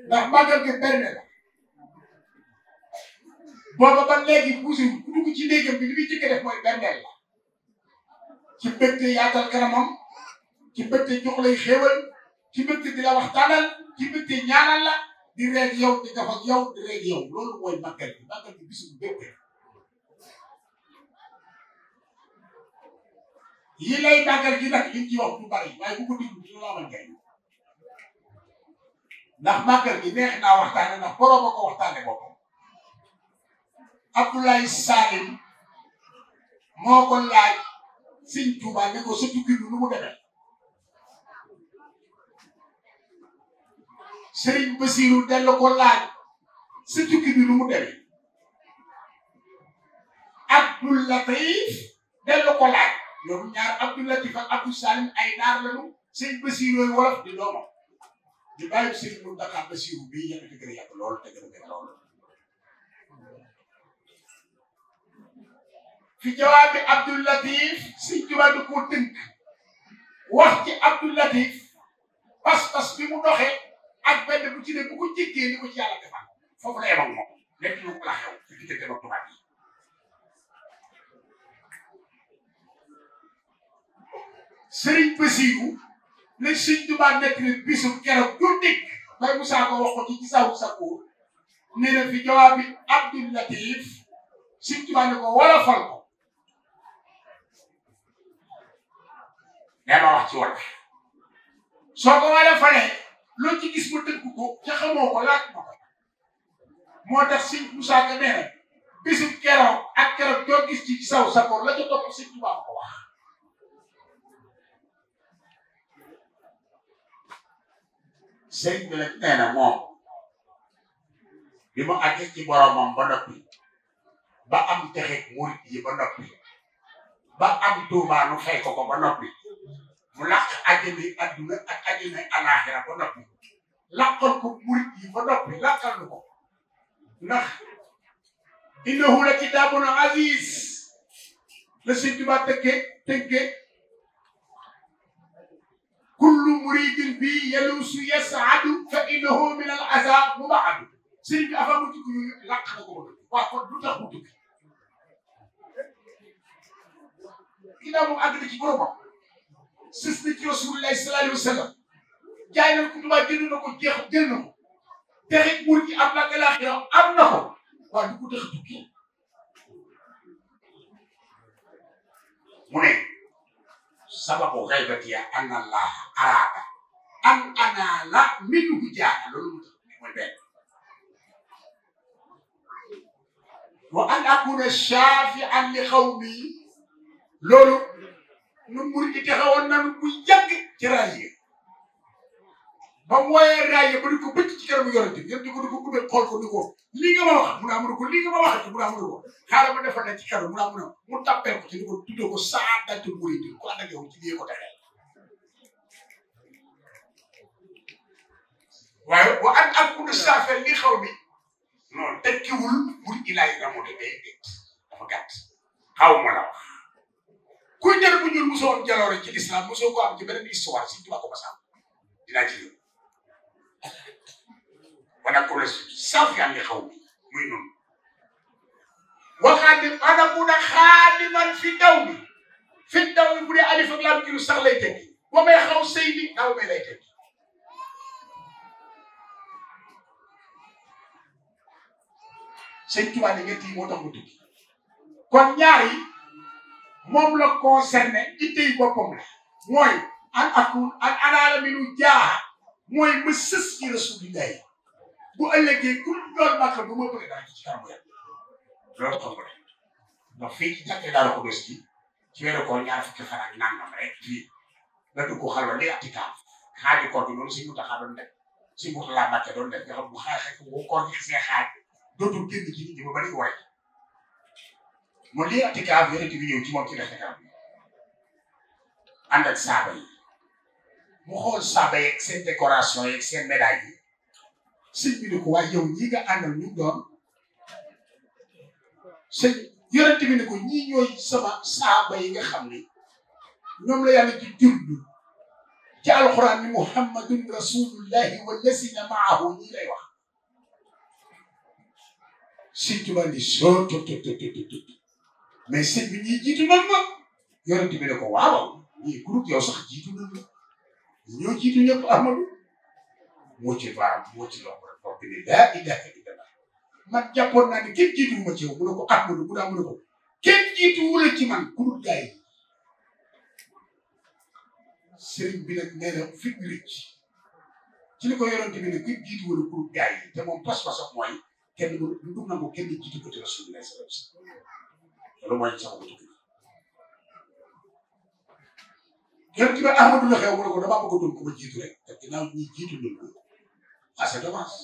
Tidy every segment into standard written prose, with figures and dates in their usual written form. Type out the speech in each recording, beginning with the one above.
ndax màggal gi berne la booba ba léegi buusi ku dugg ci néegam bi li muy jëkk def mooy berneel la ci mbégte yaatal kanamam ci mbégte jox lay xéewal ci mbégte di la waxtaanal ci mbégte ñaanal la di reeg yow di def ak yow di reeg yow loolu mooy màggal gi bisu mbégte yi lay màggal gi nag liñ ci wax du bari waaye bu ko déglu dina la amal njariñ ndax màggal gi neex naa waxtaane ndax borom a ko waxtaane boppam Abdoulaye Salim moo ko laaj Sëñ Tuubaa ne ko sa tukki bi nu mu demee Sëriñ Basiru dellu ko laaj sa tukki bi nu mu demee Abdou Latif dellu ko laaj ñoom ñaar Abdou Latif ak Abdou Salim ay naar lañu Sëriñ Basiru wolof di doomam di bàyyi Sëriñ Muntaxa Basiru bii yàgg te gën a yàgg lool te gën a bëgg lool fi jawaabi Abdou Latif Sëriñ Tuubaa di ko tënk wax ci Abdou Latif pas-pas bi mu doxee ak benn bu ci ne bu ko jéggee li ko ci yàlla defal foofu la yem ak moom lépp lu ko la xew ci diggante ak tubaab yi Sëriñ Basiru la Sëriñ Tuubaa nekk ne bisu keroog du dégg bay Musaa ko wax ko ci gisaawu Sakoor nee na fi jawaabi Abdou Latif Sëriñ Tuubaa ne ko wala fal ko dama wax ci wolof soo ko wala falee loo ci gis mu tënk ko ca xamoo ko laaj ma ko moo tax Sëriñ Musaa Ka nee na bisu keroog ak keroog doo gis ci gisaawu Sakoor la ca topp Sëriñ Tuubaa ko wax sëriñ bi nag nee na moom bi mu àggee ci boromam ba noppi ba am texe murit yi ba noppi ba am tuubaa nu fay ko ba noppi mu làq àjjana adduna ak àjjana alaaxira ba noppi làqal ko murit yi ba noppi làqal nu ko ndax innahu la kitaabun aziz la Sëriñ Tuubaa tënkee kullu muridin bi yaluusu yasaadu fa innahu min al azab mubaadu sëriñ bi avant mu tukki yooyu làq na ko ba waaw kon lu tax mu tukki ginnaaw moom àgg na ci boromam sës na ci rasulullahi sallallahu alayhi wa sallam jaay na ko Tuubaa jënd na ko jeex jël na ko texit murid yi am na alaaxira am na ko waaw du ko tax a tukki mu ne sababu xaybati anna Allah araada an anaala minhu jaaha loolu mooy benn wa an akuna shaafi'an li xawmi loolu nu murid yi taxawoon nañu bu yàgg ci raaya ba mu wooyee raaya ba di ko bëcc ci kanamu yonent bi yëpp di ko ubbee xool ko ni ko lii nga ma wax mu naa mu ko lii nga ma waxati mu naa mu ko xaaral ma defal na ci kanam mu naa mu tàppee ko ci di ko tuddee ko saadatul murid ko ànd ak yow ci lii ko taxee waaye wa an akuna shaafi'an li xawmi non tekkiwul bur ilaay ramote day dégg dafa gàtt xaw ma la wax kuy jar bu ñuul mosoo am jaloore ci l'islam mosoo ko am ci beneen histoire si tubaab ko ba sàmm dinaa ci ñëw wana ko la shaafi'an li xawmi muy noonu waxaadim ana mun a xaadiman fi daw bi bu dee alif ak laam kilu sax lay tekki boo may xaw sëy bi daw may lay tekki Sëñ Tuubaa ne ñett yi moo tax mu tukki kon ñaar yi moom la concerné ittey boppam la mooy an akun an anaala minu jaaha mooy ma sës ci rasulillahi bu ëllëgee ku doon màkk bu ma bëgg dara ci kanamu yàlla loolu xam nga ndax fii ci jàkkee daal ko bés ci weeru koor ñaar fukki fan ak nangam rek fii nga dugg ko xalwa li atikaaf xaaji koor bi noonu si mu taxaa doon def si mu laa Mbàkke doon def nga xam bu xaaj bu koor gi xasee xaaj dootul génn ci nit ñi ba bari ko way mu lii atikaaf yonent bi ñëw ci moom ci defekaam bi ànd ak saaba yi mu xool saaba yeeg seen décoration yeeg seen médaille yi sëñ bi ne ko waaye yow ñii nga àndal ñu doon sëñ yonent bi ne ko ñii ñooy sama saaba yi nga xam ni ñoom la yàlla di jurdu ci alxuraan ni muhammadun rasulullahi wallazina maahu ñii lay wax sëñ Tuubaa ni soo tot mais sëñ bi ñii jiitu nan ma yonent bi ne ko waaw ñii groupe yow sax jiitu nan la ñoo jiitu ñëpp Ahmadu moo ci baam moo ci loo rek toog ni laa ilaha illallah man jàppoon naa ne kenn jiituwuma ci yow mu ne ko Ahmadu mu daa mu ne ko kenn jiituwula ci man groupe gaa yi sëriñ bi nag nee na fit rëcc ci li ko yonent bi ne kenn jiituwula groupe gaa yi te moom pas-pasam mooy kenn du nangu kenn jiitu ko ci Rasulullah sallallahu alayhi wasallam loolu mooy sama ko tukki yonent bi Ahmadu la xew mu ne ko damaa bëgg a doon ko ma jiitu rek te ginnaaw ñi jiitu nañ ko ah c'est dommage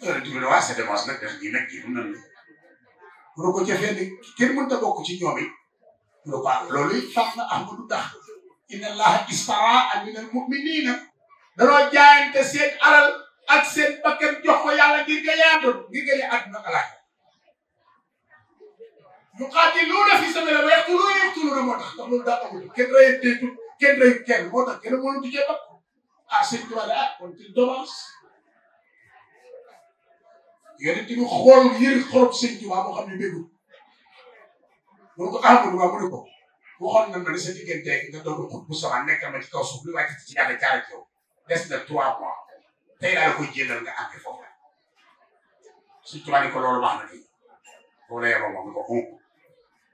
yonent bi ne waa c'est dommage nag def ñi nag jiitu nañ la mu ne ko jëfee ni kenn mënut a bokk ci ñoom it mu ne ko loolu it fam na Ahmadu ndax inna allaha istara minal mu'minina danoo jaayante seen alal ak seen bakkan jox ko yàlla ngir nga yaatoon ngir nga ne àdduna ak alaaka yuqaatiluuna fi sabilillah wa yaqtuluuna moo tax ndax loolu daa amul kenn reyante kenn reyu kenn moo tax kenn mënut cee bokk ah sëñ Tuubaa ah kon ci dommage yonent bi xool yëri xorob sëñ Tuubaa moo xam ne béggul moo ko Ahmadu waa mu ne ko waxoon na ma ne sa digganteeg nga doon xut bu sama nekkal ma ci kaw suuf li wàcc ci yàlla jaar ak yow des na 3 mois tey laa la koy jénnal nga àgg foofu la sëñ Tuubaa ni ko loolu wax na kii boo la yeboo moom ni ko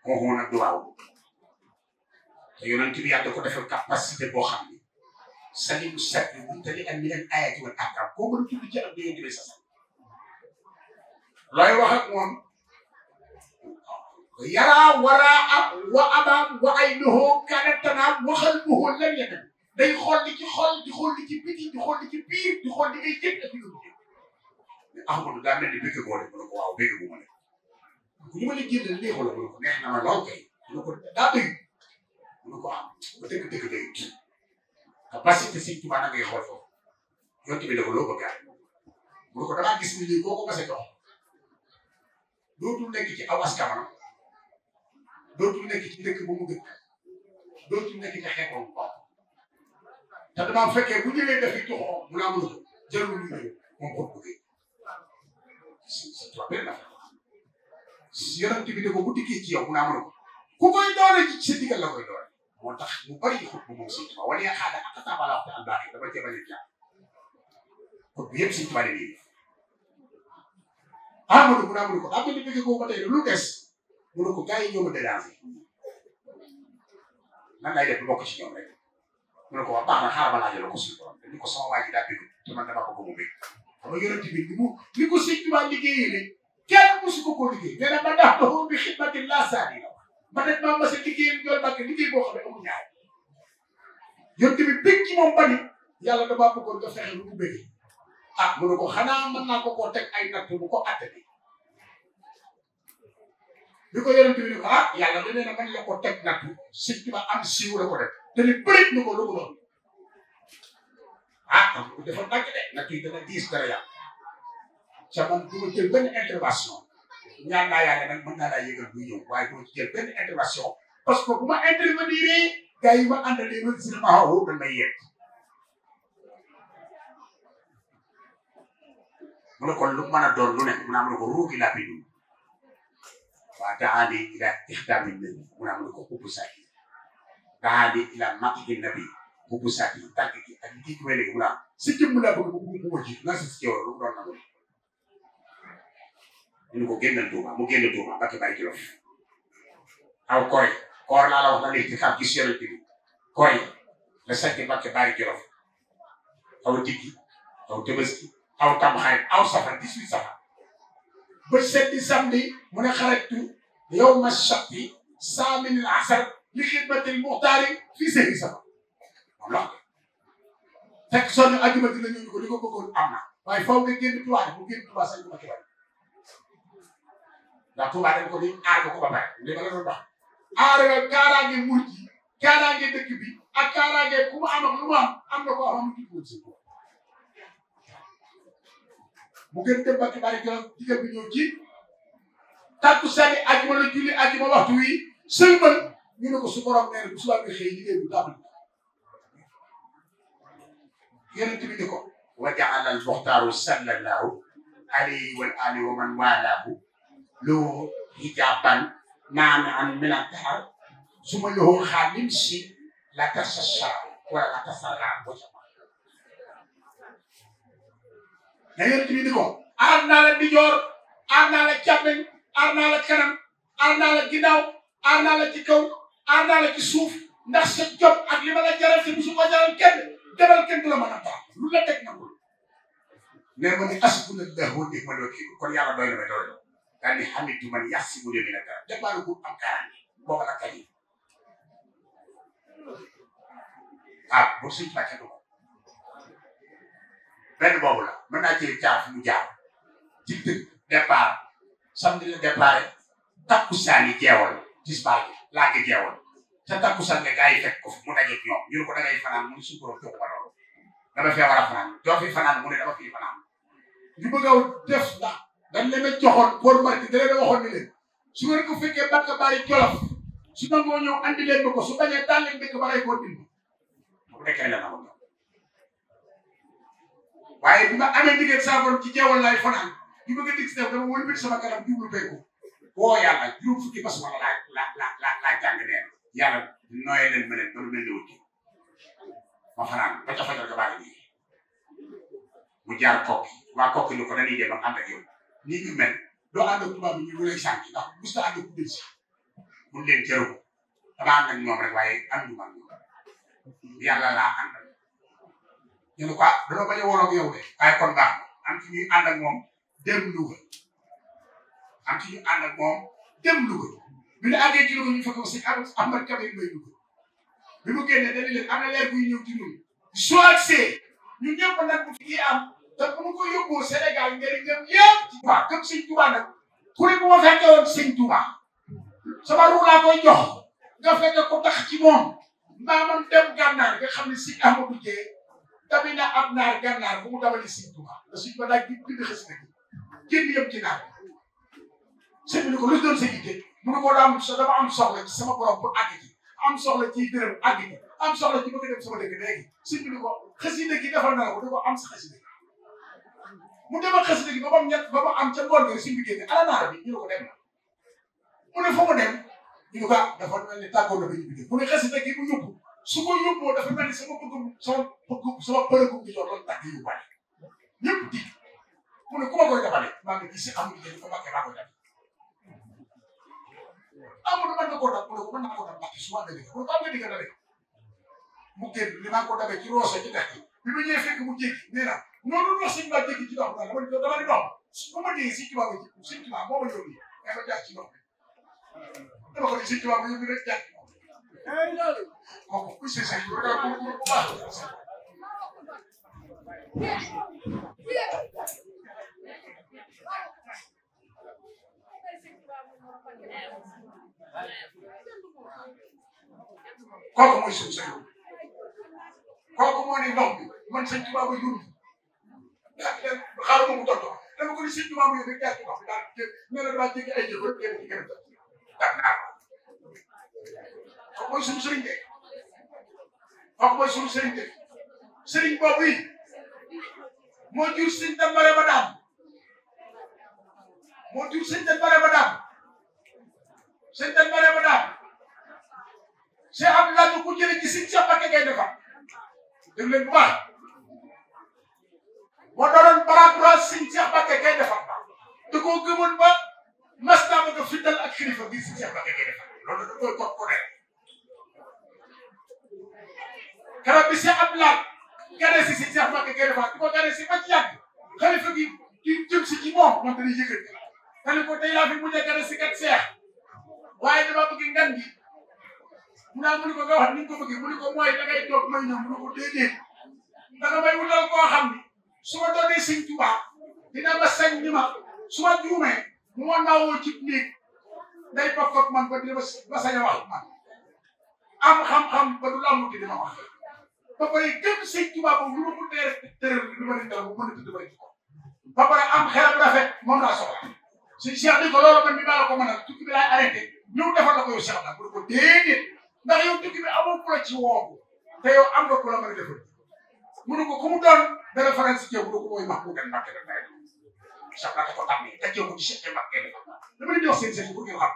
xonxu nag du waaw te yonent bi yàlla da ko defal capacité boo xam ne salimu sat bi bu tali ak minal ayati wal ahkam koo mën a tudd ci ak yonent bi sa sax looy wax ak moom yaraa waraa wa abaam wa aynuhu kaanat tanaam wa qalbuhu lam yanam day xool li ci xol di xool li ci biti di xool li ci biir di xool li ngay jëg ak li nga bëgg mais Ahmadu daa mel ni bëgg boo de mu ne ko waaw bëgg bu ma ne bu ñu ma la génneel neexu la mu ne ko neex na ma lool kay mu ne ko daa doy mu ne ko am ba dëgg-dëgg doyut capacité Sëñ Tuubaa na ngay xool foofu yonent bi ne ko loo bëgg mu ne ko damaa gis ni lii boo ko mas a jox dootul nekk ci aw askanam dootul nekk ci dëkk ba mu dëkk dootul nekk ci xeexoon bopp te damaa fekkee bu ñëwee def ci toxoo mu naa mën a jëlul lu ñëw moom ko bëggee c'est trop bien la yonent bi ne ko bu dikkee ci yow mu naa mën a ku koy doole ci sa digal la koy doole moo tax mu bari xut bu moom Sëñ Tuubaa wala yaa xaada ak taabala waxte al baax dama cee bañ a jaar xut bu yëpp Sëñ Tuubaa de nii Ahmadu mu naa mën a ko daa mel ni bëgg ko ba tey lu des mu ne ko gars yi ñoo ma déranger nan lay def du bokk ci ñoom rek mu ne ko wax baax na xaaral ma laajal ko suñu borom ni ko sama waa ji daa bëgg te man dama ko mu bëgg xam nga yonent bi ni ko Sëñ Tuubaa liggéeyee ne kenn mosu ko koo liggéey nee na ma ndax doxoo bi xidmatin laa saani la ma ne maa ma sa liggéeyal ñool bàkk liggéey boo xam ne amul ñaar yonent bi bëgg ci moom bani yàlla damaa bëggoon nga fexe lu mu bëggee ah mu ne ko xanaa mën naa ko koo teg ay natt bu ko atte bi ko yonent bi ne ko ah yàlla da nee na man la ko teg nattu Sëñ Tuubaa am siiw la ko def te ni bërit na ko lu mu doon ah am ko dafa dagg de nattu yi dana diis dara yàlla ca man du ma jël benn intervention ñaan naa yàlla nag mën naa laa yëgal buy ñëw waaye du ma ci jël benn intervention parce que bu ma intervenir gars yi ma àndalee ma si ma xaw dañ may yegg mu ne kon lu mën a doon lu ne mu naa mu ne ko ruugi laa bi dund waaw daani ila ixdaami nabi mu naa mu ne ko ubbu saaki daani ila maqi nabi ubbu saaki tàgg gi ak kii ki may léegi mu naa si jëmm laa bëgg bu ma jiitu naa si si yow lu mu doon nangu ñu ko génnal Tuuba mu génn Tuuba Mbàkke Bari Jolof aw koy koor laa la wax la léegi ci xam gis yonent bi koy la sanc Mbàkke Bari Jolof aw diggi aw Tabaski aw Tamxarit aw safar 18 safar ba setti samedi mu ne xarajtu yawma sabti saaminil asar li xidmatil muxtaari fii sehri safar moom la fekk sonn àjjuma dina ñëw ko li ko bëggoon am na waaye faw nga génn Tuuba mu génn Tuuba sañ Mbàkke Bari ndax Tuuba dañ ko ni aar ko ba pare li ma la doon wax aar nga kaaraange murit yi kaaraange dëkk bi ak kaaraange ku mu am ak lu mu am na ko am mu tudd si mu gën dem bakki bari jël digal bi ñëw ci takkusaan ajuma la julli ajuma waxtu wi sëlmal ñu ne ko su borom nee na bu subaa bi xëy liggéey bu tàmbali yonent bi ni ko wa ja'ala al-muxtaaru sallallahu alayhi wa alihi wa man walaahu lahu hijaban maani'an min ad-dahr suma lahu xaalim si la tasasha wala la tasarra na yonent bi ni ko aar naa la ndijoor aar naa la càmmeñ aar naa la kanam aar naa la ginnaaw aar naa la ci kaw aar naa la ci suuf ndax sa jot ak li ma la jaral si musu ko jaral kenn demal kenn du la mën a taal lu la teg na ko mais ma ne asbunallahu wa ni'mal wakiil kon yàlla doy na ma doy daal di xamitu man yasibu min ad-dar jàppaaru bu am kaaraange boobu la kañ bu suñ bàcce du ko benn boobu la mën naa cee jaar fu mu jaar ci dëkk départ samedi la départ takkusaan yi jeewal tisbaar bi laa ko jeewal ca takkusaan nga gars yi fekk ko mu dajeeg ñoom ñu ne ko dangay fanaan mu ne suñu borom jox ko loolu dama fee war a fanaan doo fi fanaan mu ne dama fi fanaan ñu bëgg a def ndax dañ leen a joxoon pour marqué da leen a waxoon ni leen su ngeen ko fekkee bàkk bari jolof su nangoo ñëw andi leen ko su bañee daal leen dëkk ba lay koo dindi bu nekkee la na ko waaye bi ma amee ndigal saa borom ci jeewal laay fanaan ñu bëgg a dig si def dama wëlbati sama kanam jublu penku woo yàlla juróom fukki bas wala laa jàng neen yàlla nooyee leen ma leen ba lu mel ni wuti ma fanaan ba ca fajar ga baa ngi mu jaar kokki waa kokki lu ko dañuy dem ak ànd ak yow nii ñu mel doo ànd ak tubaab bi ñu lay sànq ndax mos na ànd ak ku del si mun leen jëru dama ànd ak ñoom rek waaye ànduma ak ñoom yàlla laa àndal ñu ne ko dana bañ a woon ak yow de waaye kon baax na am ci ñuy ànd ak moom dem Louga am ci ñu ànd ak moom dem Louga bi ñu àggee ci Louga ñu fekk si Ahmad Kabir Mbaye Louga bi mu génnee dañu leen am na leer buy ñëw ci ñun soo agsee ñun ñëpp nag bu fi am te bu ñu ko yóbboo Sénégal njëriñam yëpp ci Touba comme sëñ Touba nag ku ne bu ma fekkee woon sëñ Touba sama ru laa koy jox nga fekke ko tax ci moom mbaa man dem gànnaar nga xam ne si Amadou Dieng tamit na ab naar gànnaar bu mu dawali sëñ Touba te suñ ba daaj bind xës na génn yëpp ci naar sëñ bi ne ko lu doon sa yitte mu ne ko dama am soxla ci sama borom pour àgg ci am soxla ci dërëm àgg ci am soxla ci bëgg dem sama dëkk léegi sëñ bi ne ko xasida gi defal na la ko da ko am sa xasida mu demal xasida gi ba mu ñett ba mu am ca ngoon nga sëñ bi génne ala naar bi ñu ne ko dem na mu ne fa mu dem ñu ne ko dafa mel ni tàggoon na ba ñu bi mu ne xasida gi mu yóbbu su ko yóbboo dafa mel ni sama përëgum gi jox loolu tàgg yu bari ñëpp di mu ne ku ma koy defale maa ngi gis amul liggéey ko Mbàkke maa koy def amul mën na koo def mu ne ko mën naa koo def Mbàkke su ma amee liggéey mu ne ko am nga digga na rek mu génn li maa ko dabee ci roose ci dex bi ma ñëwee fekk mu jéggi nee na noonu wax sëñ Ba jéggi ci ndox dama di dox bu ma dee sëñ Tuubaa sëñ Tuubaa moo ma yónni mais ma jaar ci ndox bi dama ko ne sëñ Tuubaa ma yónni rek jaar ci ndox kooku ku si sëñ bu baax kooku mooy suñu sëñ kooku moo ne ndox bi man sëñ Tuubaa ba yónni xaaral ma mu tontu dama ko ni sëñ Tuubaa mu yónni jaar ci ndox bi daal nee na damaa jéggi ay jéego rek yéen ci gën a dab naa ko kooku mooy suñu sëriñ de kooku mooy suñu sëriñ de sëriñ boobu yi moo jur sëñ Dambare ba daam moo jur sëñ Dambare ba daam sëñ Dambare ba daam Cheikh Abdoulaye ku jëlee ci sëñ Cheikh Mbacké ngay defar dégg leen bu baax moo doon baraatuwaat sëñ Cheikh Mbacké ngay defar da koo gëmoon ba mas naa bëgg a fital ak kilifa bi sëñ Cheikh Mbacké ngay defar loolu da koy ko ne keroog bi Cheikh Abdoulaye gane si sëñ Cheikh Mbacké ngay defar di ko gane si ba ci yàgg xalifa gi di jëm si ci moom ñoom dañuy yëkkati xalifa ko tey laa fi mujj a gane si kat Cheikh waaye dama bëgg ngan gi mu naan mu ni ko nga wax ni nga ko bëggee mu ni ko mooy da ngay toog may ñëw mu ne ko déedéet da nga may wutal koo xam ni su ma doonee sëñ Tuubaa dina ma sañ ni ma su ma juumee mu ma nawoo ci néeg day bokk ak man ba dina ma sañ a wax man am xam-xam ba du la amuti dina wax ba pare gëm sëñ Tuubaa boobu lu ma ko tëral li ma leen dal bu mën a tëdd ko ba pare am xelam rafet moom laa soxla suñu Cheikh ni ko loolu man mi maa la ko mënal tukki bi laay arrêté ñëw defal la ko yow Cheikh la bu ko déedéet ndax yow tukki bi amoo ku la ci woowu te yow am nga ku la mën a defal mu ne ko ku mu doon dana faral si ceeb bu ko mooy max mu dem Mbàkke da ngay Cheikh la ko tàmm te ceeb bu ci Cheikh Mbàkke dama leen di wax seen sëñ pour ngeen xam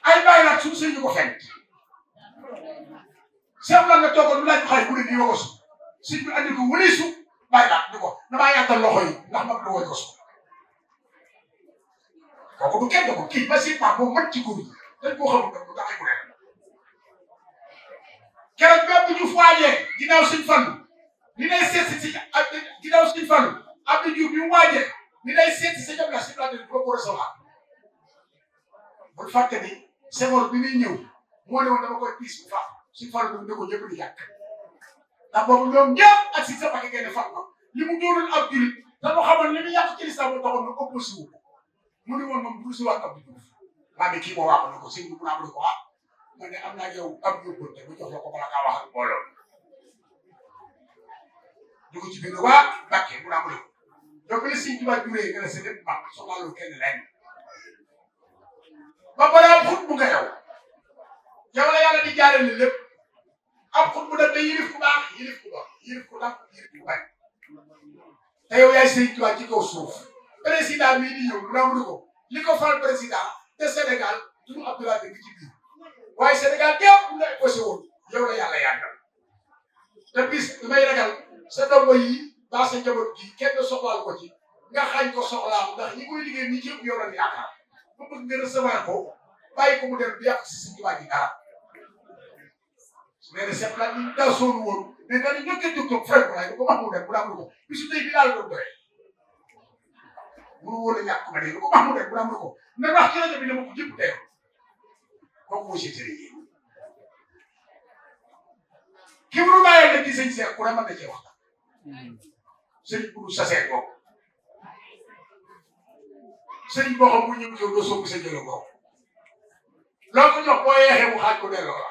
ay bàyyi nag suñu sëñ ñu ko fenn Cheikh la nga toogoon lu laaj ko xay bu ne nii woo su sëñ bi andi ko wëlisu bàyyi nag ni ko damaa yaatal loxo yi ndax mag la woy ko su kooku du kenn ko kii basiquement moo mën ci góor yi dañ koo xamul nag lu tax ay kuréel keroog bépp ñu waajee ginnaaw suñ fan li day seet si ginnaaw suñ fan Abdou Diouf bi mu waajee li day seet si sa jëm la si plateau bi ko recevoir bul fàtte ni Senghor bi muy ñëw moo ne woon dama koy piis bu faax suñ fan bi ne ko ñëpp di yàq ndax boobu ñoom ñëpp ak si sa bakki génne fat ma li mu doonul ab julit dafa xamoon li muy yàq ci lislam moo taxoon na opposé wu mu ne woon moom bu si waat Abdou Diouf maa ngi kii moo waxoon ne ko sëñ bi mu naa mu ne ko ah man de am naa yow ab yóbbante bu jox la ko bala ngaa wax ak mbooloo ñu ko ci biir waa Mbàkke mu naa mu ne ko donc li sëñ Tuubaa juree nga ne sa lépp mag soxlaa loolu kenn lenn ba pare am xut bu nga yow la yàlla di jaarale lépp am xut bu nag day yilif ku baax yilif ku baax yilif ku nag yilif ku bañ te yow yaay sëñ Tuubaa ci kaw suuf président bii di ñëw mu naa mu ne ko li ko fal président te Sénégal turu Abdoulaye bi ci biir waaye Sénégal képp mu la posé woon yow la yàlla yàggal te bis damay ragal sa ndongo yi ba sa njaboot gi kenn soxlaal ko ci nga xañ ko soxlaam ndax ñi koy liggéey ñi ci ëpp yow la yaakaar ba bëgg nga recevoir ko bàyyi ko mu dem di yàq si si Tuubaa ji dara su dee seet la ñu daa soonu woon mais dañu ñëkkee jóg jóg fay ko laay ko wax mu dem mu daam ko bisu tey bi daal doon doy mënu woon a ñàkk ma dégg ko wax mu dem mu daam ko na wax ci rajo bi dama ko jëpp tey kooku mooy seetlu yi ki mu bàyyee nag di sëñ Seex ku ne mën na cee wax sëriñ bu sa seet boobu sëriñ boo xam mu ñëw ñëw doo soobu sa jëlo boobu loo ko jox boo yeexee mu xaaj ko delloo la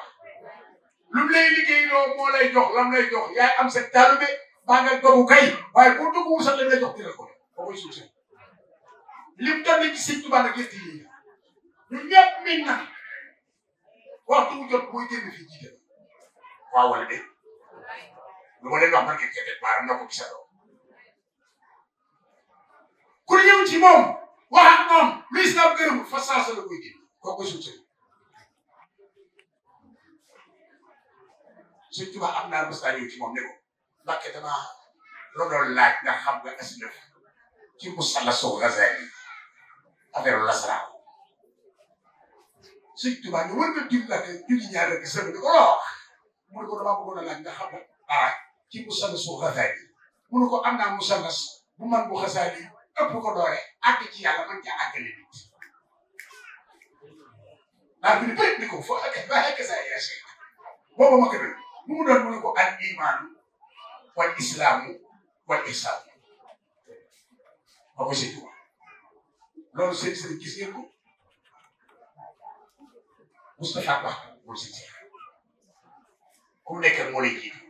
lu mu lay liggéey loo moo lay jox lam lay jox yaay am sa taalibe baa nga dogu kay waaye boo dugg wusal lam lay jox dina ko ba koy suuf sëñ lim doon ci sëñ Tuubaa nag yëpp yi ñun ñëpp min na waxtu wu jot mooy génn fii jiite waaw wala de lu ma leen wax man ngeen koy def maanaam na ko gisatoo ku ñëw ci moom wax ak moom lu islam gërëmul fa saasa la koy génn kooku suuf sëñ Sëñ Tuubaa am naa mos a ñëw ci moom ne ko Mbàkke damaa loolu laaj nga xam nga aslëf ci musalla sow Ghazali affaire lasaraaw Sëñ Tuubaa ñu war nga julli la te julli ñaar rek sëñ bi ko loo wax mu ne ko damaa bëggoon a laaj nga xam dara ci musalla sow Ghazali mu ne ko am naa musallas bu man bu Ghazali ëpp ko doole àgg ci yàlla man caa àggale nit naa bi ni bëri ni ko foo ak ba ak sa yeese boobu ma ko def bu mu doon mu ne ko al iman wal islaamu wal ihsaan ba ko Sëñ Tuubaa loolu seen gis ngeen ko Moustapha Ba mooy seen seex ku mu nekk moo lay jiitu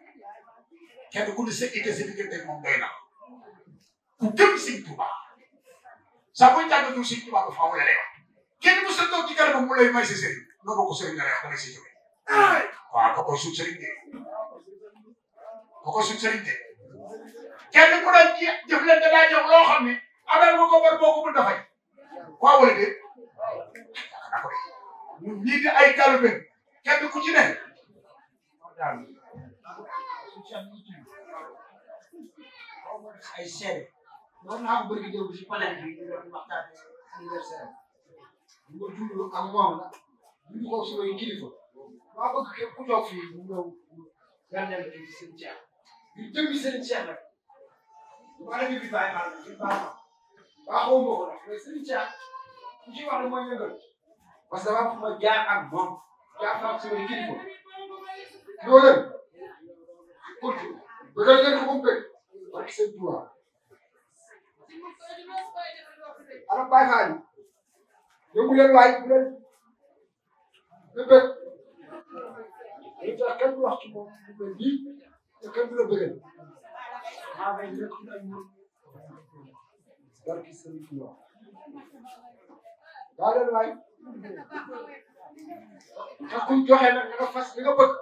kenn ku ne sa ite sa diggante moom doy na ku gëm Sëñ Tuubaa saa booy tàggatoo Sëñ Tuubaa ba faaw la lay wax kenn mu sa toog ci kanam mu lay may sa sëriñ noo bokk sëriñ la lay wax da ngay si jóge waaw ko koy suut sëriñ de ko koy suut sëriñ de kenn ku doon jëflante daa jox loo xam ne amal nga ko war boo ko mën a fay waaw wala déet na ko de ñun ñii di ay taalibe kenn ku ci ne ay seede war naa ko bëgg jëw ci panel bi ñu doon waxtaan anniversaire ñu ko dund ak moom la ñu ko suñuy kilifa waa bëgg képp ku toog fii mu ñëw gànnaaw ci seen Cheikh ñu jëmmi seen Cheikh nag ma la bi bàyyi xaal ci baax waa xaw ma ko nag mais seen Cheikh ku ci wax ne mooy yëngal parce que dafa ma jaar ak moom jaar ak suñuy kilifa ñoo leen continue bëggal ngeen ko mu bëgg ak seen tuwa ana bàyyi xaal yi yóbbu leen waay bu leen bëgg li tax kenn du wax ci moom lu mel nii te kenn du la bëggal maa ngi nekk ci ay mën barki sëriñ Tuuba daa leen waay te kuy joxe nag nga fas li nga bëgg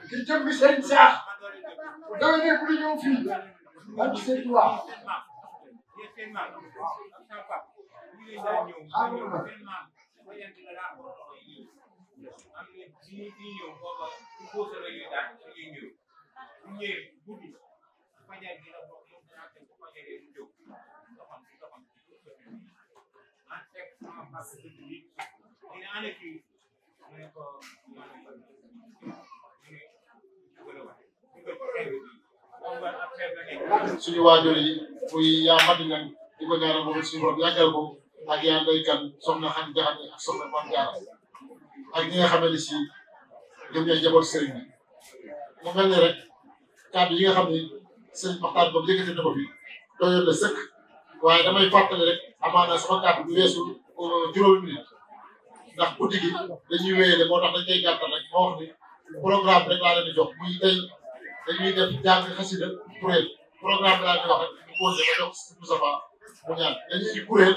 ki jëm bi sëriñ Seex bu déwénee bu ñu ñëw fii barki sëriñ Tuuba suñu waajur yi muy yaa Madina di ko ñaanal moom suñu borom yàggal ko ak yaa Ndeye Kane soxna Xadi Jaxate ak soxna Mame Diarra ak ñi nga xamante ne si ñoom ñooy njaboot sëriñ bi mu mel ne rek kàddu yi nga xam ne sëriñ Maxtaar boobu yëkkati na ko fi doyoon na sëkk waaye damay fàttali rek amaana sama kàddu du weesu juróomi minute ndax guddi gi dañuy wéyale moo tax dañ koy gàttal rek moo wax ni programme rek laa leen di jox muy tey dañuy def jàng xasida kuréel programme bi laa di wax rek ñu posé ba jox Moustapha mu ñaan dañuy di kuréel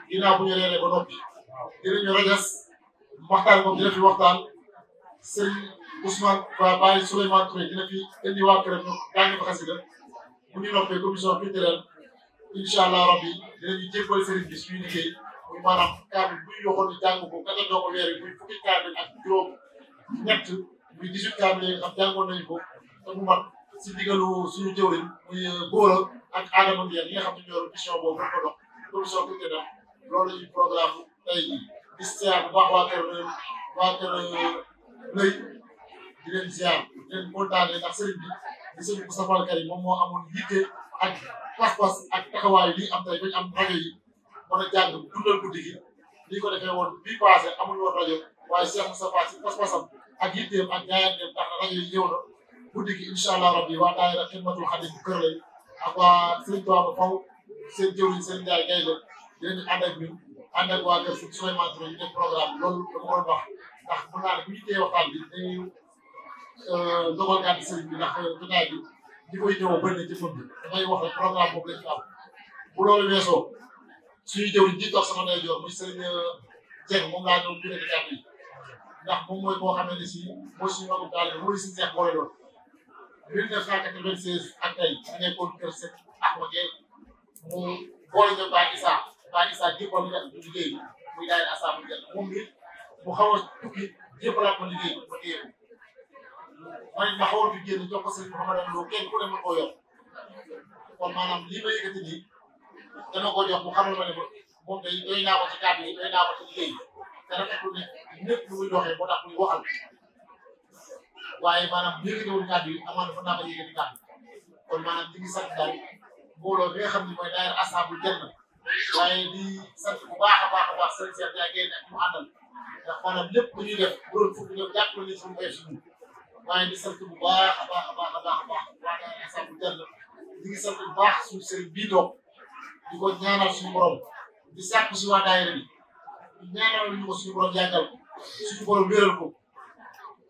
ginnaaw bu ñu reeree ba noppi dinañu rajas waxtaan moom dina fi waxtaan sëñ Ousmane Ba Baye Souleymane Touré dina fi indi waa këram ñu jàng fa xasida bu ñu noppee commission culturelle incha allah rabbi dinañu jébbal sëriñ bi suñuy liggéey muy maanaam kaamil bu ñu waxoon ni jàng ko kata doo ko weer yi muy fukki kaamil ak juróom ñett muy 18 kaamil yi nga xam jàngoon nañu ko te mu mat si digalu suñu jëwriñ muy Góora ak Adama Ndiaye yi nga xam ne ñoo mission boobu dañ ko dox commission culturelle loolu la ñuy programme tey jii di ziar bu baax waa kër Lëy di leen ziar di leen kontaanee ndax sëriñ bi di sëriñ Moustapha Al Karim moom moo amoon yitte ak pas-pas ak taxawaay li am tey bañ am rajo yi mën a jàng dundal guddi gi ni ko defee woon bii passé amuñu woon rajo waaye Cheikh Moustapha si pas-pasam ak yitteem ak jaayanteem tax na rajo yi ñëw na guddi gi incha allah rabbi waa daayira Xidmatul Xadim bu Kër Lay ak waa Sëriñ Tuubaa faw seen jëwriñ seen njaay gay la dinañu ànd ak ñun ànd ak waa kër Sëriñ Souleymane Touré ñu def programme loolu dama doon wax ndax mën naa ne bu ñu téye waxtaan bi dañuy dogal gàtt sëriñ bi ndax jotaay bi ñi koy ñëw bëri na ci mën bi damay wax rek programme boobu lañ fi am bu loolu weesoo suñu jëwriñ ji toog sama ndeyjoor muy sëriñ Dieng moom laa ñëw juree kàddu yi ndax moom mooy boo xamee ne si mooy suñu magum taalibe mooy suñu seex boole loon 1996 ak tey ñu nekkoon kër Seck Ahma Gueye mu boole ñu Baye Issa jébbal ñu liggéey bi muy daay assemblée jël moom it mu xaw a tukki jébbalaat ma liggéey bi ma téye ko man ma xawoon fi génn jox ko sëriñ Mouhamadou Lo kenn ku ne mën koo yor kon maanaam lii ma yëkkati nii dana ko jox mu xamal ma ne ma moom day doy naa ko ci kàddu yi doy naa ko ci liggéey bi te rafetlu ne ñëpp lu muy doxee moo tax muy waxal waaye maanaam yëkkatiwul kàddu yi amoon na fa naa ko yëkkati kàddu kon maanaam ñu ngi sant daal mbooloo bi nga xam ne mooy daayira assemblée jël na waaye di sant bu baax a baax sëriñ Cheikh Ndiaye génn ak ñu àndal ndax maanaam lépp lu ñuy def bu doon fukk ñoom jàpp nañu suñu mbéy suñu waaye di sant bu baax a baax waa daayira assemblée jël na ñu ngi sant bu baax suñu sëriñ bii toog di ko ñaanal suñu borom di sàkku si waa daayira bi ñaanal ñu ko suñu borom yàggal ko suñu borom wéral ko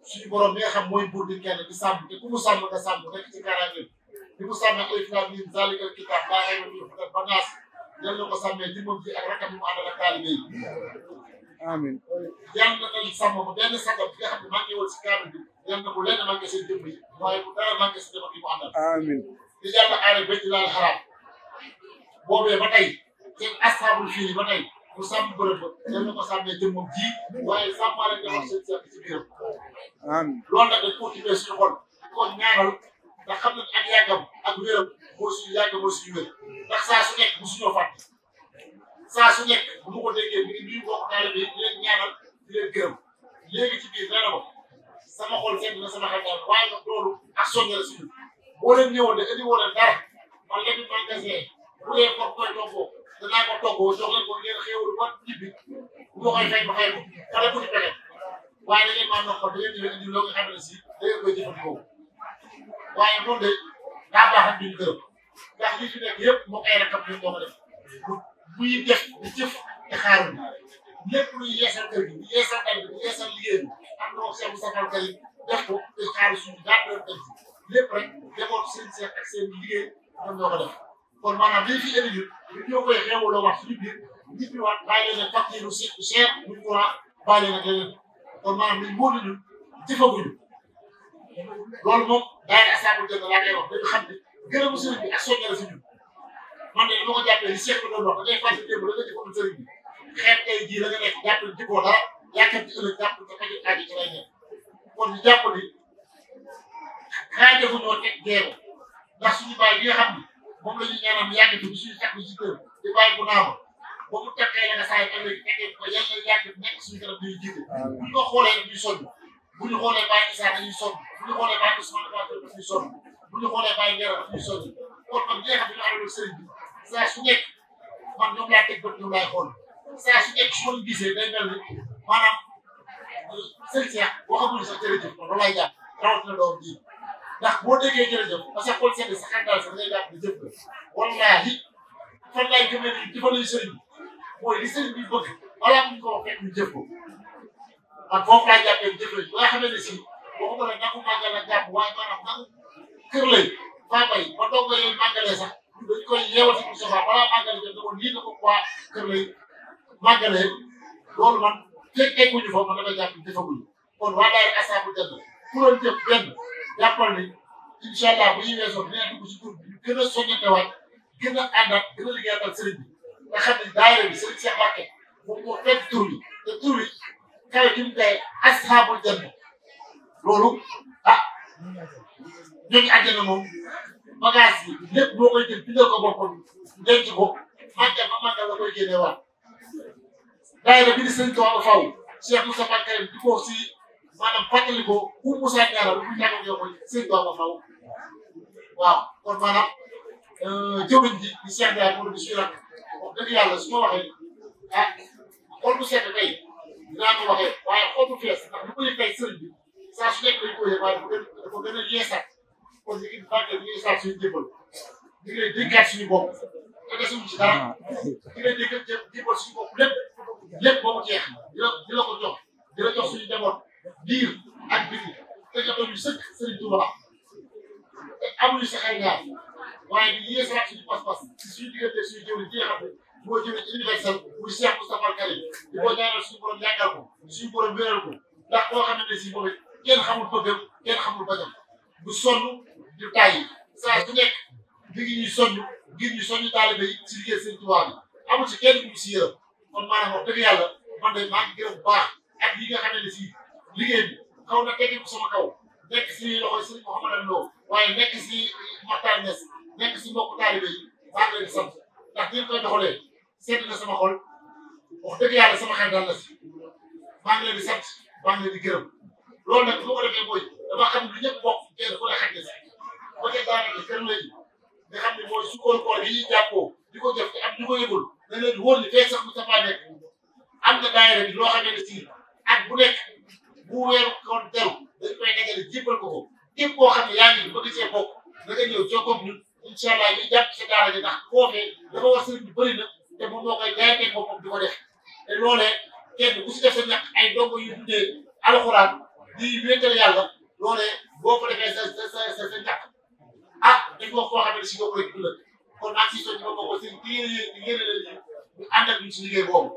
suñu borom bi nga xam mooy buur di kenn di sàmm te ku mu sàmm nga sàmm nekk ci kaaraange di mu sàmm alif laam miim zaalikal kitaab laa rayba fiihi ba naas yal na ko sàmmee jëmmam ji ak rakam yi mu àndal ak taalibe yi. amiin yal na tamit sàmm ko benn sàngam bi nga xam ne manqué woon si kaamil bi yal na ko lenn manqué seen jëmm yi waaye bu dara manqué si jëmm yi mu àndal. amiin di yàlla aare bayt laal xaraam boobee ba tey seen asaabul fii ba tey mu sàmm bërëb ba yal na ko sàmmee jëmmam ji waaye sàmmaale nga wax seen seet ci biiram. amiin loolu nag dañ ko tibbee suñu xol di ko ñaanal ndax xam nañ ak yàggam ak wéram mooy suñu yàgg mooy suñu wér ndax saa su nekk bu suñoo fàtte saa su nekk bu ma ko déggee mi ngi nuyu mbokk taalibe yi di leen ñaanal di leen gërëm léegi ci biir nee na ma sama xol sedd na sama xel daal waaye nag loolu ak soññe la suñu boo leen ñëwoon de indi woo leen dara man léegi magasin bu dee foog koy toggoo danaa ko toggoo jox leen ko ngeen xéewlu ba ñibbi bu ma koy fay ma fay ko xale bu ci pexe waaye da ngeen maa noppal da ngeen ñëwee indi loo nga xam ne si da ngeen koy jëfandikoo waaye moom de daa baax ak duñ gërëm ndax li fi nekk yëpp moo koy rakam ñu ko def muy def di jëf te xaarul lépp luy yeesal kër gi yeesal kër gi yeesal liggéey bi am na wax Cheikh Moustapha Kër yi def ko te xaalis suñu gàddoon kër gi lépp rek demoon seen seet ak seen liggéey ñoom ñoo ko def kon maanaam liñ fi indi ñun ñoo koy xeewaloo wax suñu biir nit ñi waat bàyyi leen ak facture si cher buñ courant bàyyi leen ak leneen kon maanaam liñ wóor nañu jëfaguñu loolu moom daanaka asaabu jënd laa koy wax dañu xam ne gërëmu sëriñ bi ak soññe la si ñun man de dama ko jàppee li Cheikh bi doon wax da ngay fàttali démb da nga jëfandu sëriñ bi xeet tey jii la nga nekk jàpp ne jiboo dara yaakaar ci ëllëg jàpp nga faju aaji ci lay nekk kon ñu jàpp ni xaajagu ñoo teg jeego ndax suñu bàyyi bi nga xam ni moom la ñuy ñaanal mu yàgg fi suñu fekk ci kër di bàyyi bu naama ba mu tekkee la nga saa yi ëllëg fekkee ko yàlla yàgg nekk suñu kanam dañuy jiite bu ñu ko xoolee dañuy sonn bu ñu xoolee Baye Issa dañuy sonn bu ñu xoolee Baye Ousmane dañuy sonn bu ñu xoolee Baye Ngera dañuy sonn kon man ñi nga xam ne ñu àndal sëriñ bi saa su nekk man ñoom laa teg bët ñoom laay xool saa su nekk su ma leen gisee day mel ni maanaam sëriñ Cheikh boo xamul sax jërëjëf man loolu laay jàpp rawatina doom ji ndax boo déggee jërëjëf parce que xool seen sa xandaal sax ngay jàpp ne jëf la wallaahi fan laay gëmee ni jëfandikoo sëriñ bi mooy li sëriñ bi bëgg balaa mu ñu ko wax fekk ñu jëf ko man foofu laay jàppee jëf la ba nga xamee ne si boo ko mënee nangu màggal ak jàpp waaye maanaam nangu kër lay faa bay ba doog nga yooyu màggalee sax dañu koy yeewal si Moustapha balaa màggalee jot na ko lii na ko waa kër lay màggalee loolu man fekk egguñu foofu man damay jàpp jëfaguñu kon waa daal asaabu jënd ku doon jëf benn jàppal ni incha allah bu ñu weesoo dinañ dugg si tur bi ñu gën a soññantewaat gën a àndaat gën a liggéeyatal sëriñ bi nga xam ne daayira bi sëriñ Cheikh Mbacké moom moo fekk tur bi te tur bi kawe gi mu tey asaabu jënd loolu ah ñooñu àjjana moom bagage yi lépp boo koy jël bindal ko boppam denc ko màggal ba màggal la koy génneewaat daayira bi di sëriñ Tuubaa faw Cheikh Moustapha Karim di ko si maanaam fàttali ko ku Moussa Diarra lu mu ñàkk yow mooy sëriñ Tuubaa faw waaw kon maanaam jëwriñ ji di Cheikh Diarra moo di suñu rakk wax dëgg yàlla su ma waxee ah xol bu sedd tey dinaa ko waxee waaye xol bu fees ndax lu koy fay sëriñ bi saa su nekk dañ ko yëg waaye dafa gën a yeesaat kon ñu ngi fàtte ñu ngi yeesaat suñu jëmbal ñu ngi lay dénkaat suñu bopp te desuñu ci dara ñu ngi lay dénkaat jëmbal suñu bopp lépp boo ko jeex di la ko jox di la jox suñu njaboot biir ak biti te jotoon ñu sëkk Sëriñ Tuubaa te amuñu sa xel ñaar waaye di yeesaat suñu pas-pas ci suñu diggante suñu jëwriñ ji nga xam ne moo jëwriñ universel muy Cheikh Moustapha Karim di ko ñaanal suñu borom yàggal ko suñu borom wéral ko ndax koo xamante ne si moom it kenn xamul bëggam kenn xamul bañam du sonn du tàyyi saa su nekk mi ngi ñuy soññ ngir ñu soññ taalibe yi si liggéey Sëriñ Tuubaa bi amul ci kenn ku si yërëm kon maanaam wax dëgg yàlla man de maa ngi gërëm bu baax ak yi nga xamante ne si liggéey bi xaw na teggi ko sama kaw nekk si loxoy Sëriñ Mouhamadou Lo waaye nekk si Makhtar Niass nekk si mbokku taalibe yi maa ngi leen di sant ndax ni koy doxalee seet na sama xol wax dëgg yàlla sama xel dal na si maa ngi leen di sant maa ngi leen di gërëm loolu nag bu ma ko defee mooy dama xam ne lu ñëpp bokk kenn ku ne xaj na si ba tey daanaka kër lañu nga xam ne mooy sukkoon koor yi ñuy jàppoo di ko jëf te am ñu ko yëgul da leen wóor ni fee sax Moustapha nekk am na daayira bi loo xamee ne si at bu nekk bu weeru koon teru dañ koy dajale jébbal ko ko képp koo xam ne yaa ngi bëgg cee bokk da nga ñëw jokkoog ñun incha allah ñu jàpp sa daara ji ndax foofee dafa war sëriñ bi bëri na te moom moo koy jaayatee boppam di ko def te loolee kenn ku si def sa ñàkk ay ndongo yu dundee alxuraan di wéetal yàlla loolee boo ko defee sa ñàkk ah dañ ko koo xam ne si boo koy dundal kon maa ngi siy soññ ba bokk seen yéene leen ñu ànd ak ñun si liggéey boobu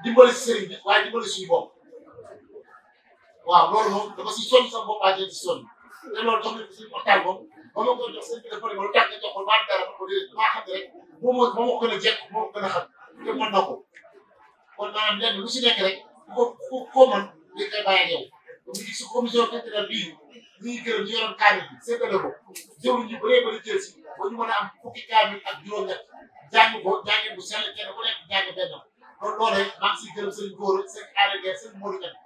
dimbali si sëriñ bi waaye dimbali suñu bopp waaw loolu moom dafa si soññ sama bopp waa jëm si soññ te loolu jox nañ ko suñu waxtaan moom ba ma koy jox sëriñ bi dafa ne ma lu tax nga jox ko maa dara ma ko déedéet damaa xam ne rek moom moo ko gën a jekk moo ko gën a xam te mën na ko kon maanaam lenn lu si nekk rek ko mën dañ koy bàyyi ak yow ñu ngi si commission culturelle bii ñu ngi gërëm ñu yoroon kaamil bi séddale ko jëwriñ ñu bëree bëri jël si ba ñu mën a am fukki kaamil ak juróom-ñett jàng ko jàngin bu sell kenn ku nekk jàng benn kon loolee maa ngi siy gërëm sëñ Góor sëñ Aada sëñ Modou Kane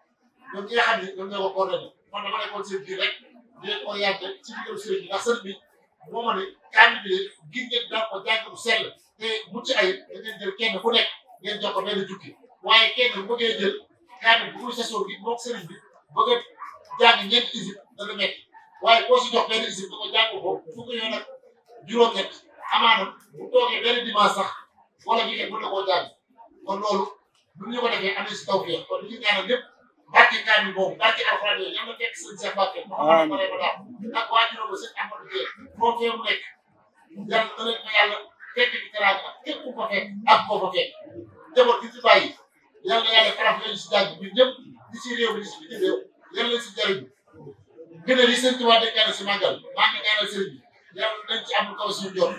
ñoom ñi nga xam ne ñoom ñoo ko coordonné man dama nekkoon seen biir rek di leen orienté ci biir sëriñ bi ndax sëriñ bi moo ma ne kaamil bi de ngir ngeen daan ko jàng bu sell te mucc ayib da ngeen jël kenn ku nekk ngeen jox ko benn jukki waaye kenn bu bëggee jël kaamil bu muy sasoo gi moog sëriñ bi bëgg a jàng ñeenti isib dana nekk waaye koo si jox benn isib da ko jàng ko fukki yoon ak juróom-ñett amaana bu toogee benn dimanche sax wala weekend mën na koo jàng kon loolu bu ñu ko defee am na si tawfeex kon li ñu ñaanal lépp barke kaamil boobu barke alxuraan yooyu yàlla fekk sëñ Cheikh Mbacke Mouhamadou Marème daal ak waajuram ba sëñ Amadou Dieng foofee mu nekk yàlla dana ko yàlla fekk ci teraanga ak képp ku ko fekk ak koo fa fekk njaboot gi ci bàyyi yàlla yàlla faram leen si jàng ñun ñëpp di si réew mi di si bitim réew yàlla si jariñ gën a li sëñ Tuubaa dénkaane si màggal maa ngi ñaanal sëriñ bi yàlla nañ ci am lu kaw suñu jot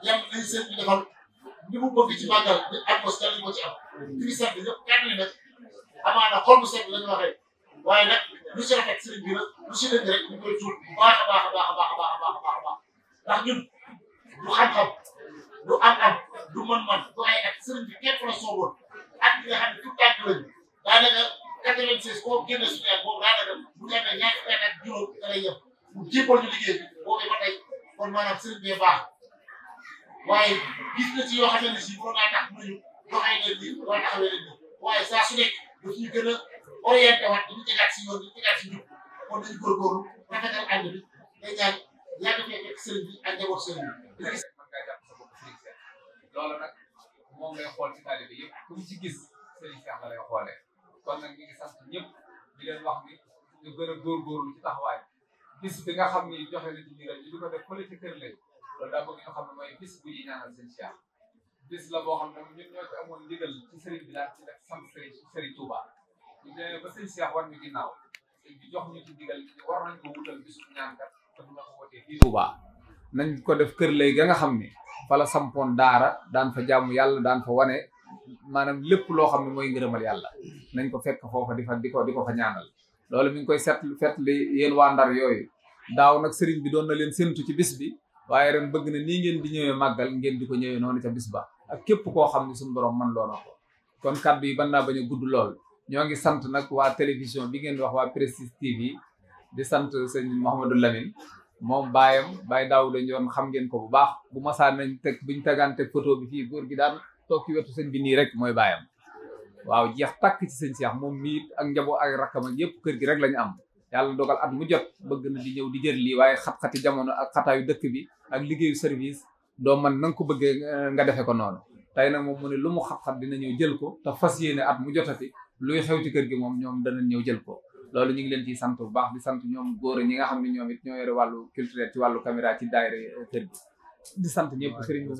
yàlla nañ sëñ bi defal ni mu bëgg ci màggal di am ko si yàlla ko ci am di sant ñëpp kenn nag amaana xol bu set la ñu waxee waaye nag lu si rafet sëriñ bi nag lu si dëgg rek ñu koy tuub bu baax a baax a baax a baax a baax a baax a baax ndax ñun du xam-xam du am-am du mën-mën du ay at sëriñ bi képp la sooboon at bi nga xam ne tout tànk lañu daanaka 86 koo génne suñu at boobu daanaka bu ñu amee ñaari fekk ak juróom da lay yem mu jébbal ñu liggéey bi boobee ba tey kon maanaam sëriñ bee baax waaye gis na ci yoo xam ne si boo naa tax mënuñu doxee leen nii wala taxawee leen nii waaye saa su nekk daf ñu gën a orienté waat dañu tegaat si yoon dañu tegaat si njub kon dañu góorgóorlu rafetal ànd bi day ñaan yàgg fee fekk sëriñ bi ak njaboot sëriñ bi. mën ngaa jàpp sa bopp Serigne Cheikh loolu nag moom lay xool ci taalibe yëpp ku mu ci gis Serigne Cheikh la lay xoolee kon nag ñu ngi sant ñëpp di leen wax ni ñu gën a góorgóorlu ci taxawaay bis bi nga xam ni joxe na ci ndigal ñu di ko def fële ci kër lay loolu daa bëgg ñu xam ne mooy bis bu ñuy ñaanal Serigne Cheikh bis la boo xam ne ñun ñoo ci amoon ndigal ci Serigne bi daal ci def sant Serigne Touba ñu demee ba Serigne Cheikh war ñu ginnaaw Serigne bi jox ñu ci ndigal war nañ ko wutal bisu ñaankat te du ma ko wootee fii Touba nañ ko def kër lay ga nga xam ni fa la sampoon daara daan fa jaamu yàlla daan fa wane maanaam lépp loo xam ne mooy ngërëmal yàlla nañ ko fekk foofa di ko fa ñaanal loolu mi ngi koy fetli yéen waa Ndar yooyu daaw nag sëriñ bi doon na leen séntu ci bis bi waaye ren bëgg na nii ngeen di ñëwee màggal ngeen di ko ñëwee noonu ca bis ba ak képp koo xam ne suñu borom man loo na ko kon kàddu yi ban naa bañ a gudd lool ñoo ngi sant nag waa télévision bi ngeen di wax waa Prestige TV di sant sëñ Mouhamadou Lamine moom Baye Daouda Ndione xam ngeen ko bu baax bu masaan nañ teg buñ tegaan teg photo bi fii góor gi daan toog ci wetu sëñ bi nii rek mooy baayam waaw jeex tàkk ci sëñ Cheikh moom mii ak njaboot ak rakkam ak yëpp kër gi rek lañu am yàlla dogal at mu jot bëgg na di ñëw di jël lii waaye xat-xati jamono ak xataayu dëkk bi ak liggéeyu service doo man na nga ko bëggee nga defe ko noonu tey nag moom mu ne lu mu xat-xat dina ñëw jël ko te fas yéene at mu jotati luy xew ci kër gi moom ñoom danañ ñëw jël ko loolu ñu ngi leen ciy sant bu baax di sant ñoom góor ñi nga xam ne ñoom it ñoo yore wàllu culturel ci wàllu caméra ci daayira kër gi di sant ñëpp sëriñ bi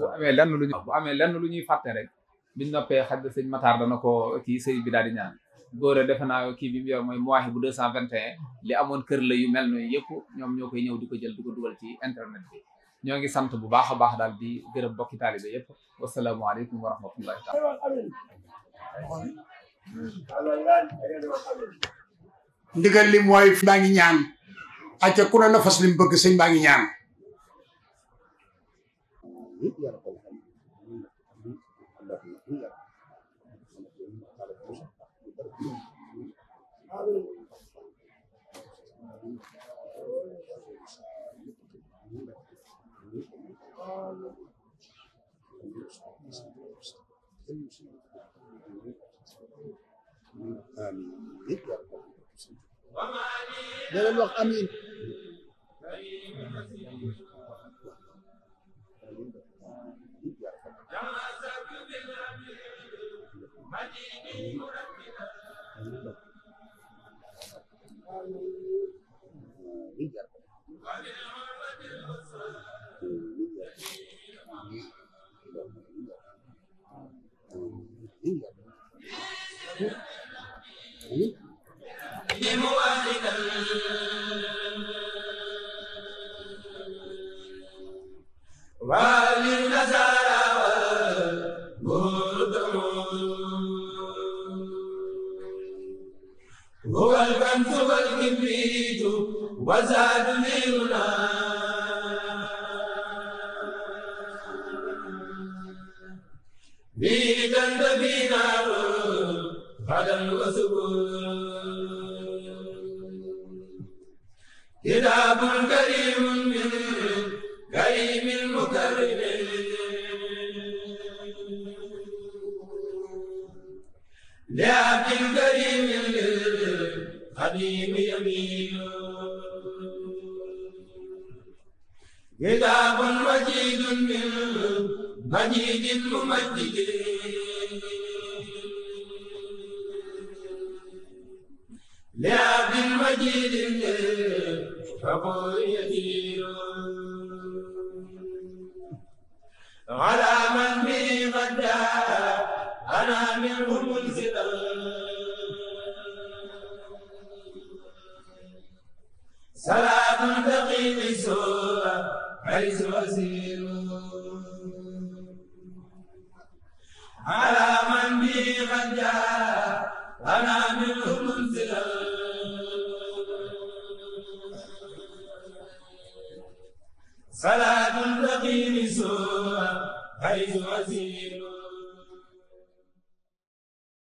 bu amee lenn lu ñuy fàtte rek biñ noppee xaj da sëñ Matar dana ko kii sëy bi daal di ñaan góor defe naa kii bi mu yor mooy Mouwahi bu 221 li amoon kër la yu mel noonu yëpp ñoom ñoo koy ñëw di ko jël di ko dugal ci internet bi ñoo ngi sant bu baax a baax daal di gërëm bokki taalibe yëpp wasalaamualeykum wa rahmatullahi taala ndigal li mooy fi baa ngi ñaan acca ku ne na fas lim bëgg sëñ baa ngi ñaan leen wax amiin هو الكنز والكبريت وزاد نيرنا به تنتفي نار غدا وسبل كتاب كريم من كريم مكرم لعبد كريم للخديم يمين كتاب مجيد من مجيد ممجد مجيد فقول يدير على من به غدا أنا منه منزلا صلاة تقي سوء حيث أسير على من به غدا أنا منه منزلا صلاة تقي سوء حيث أسير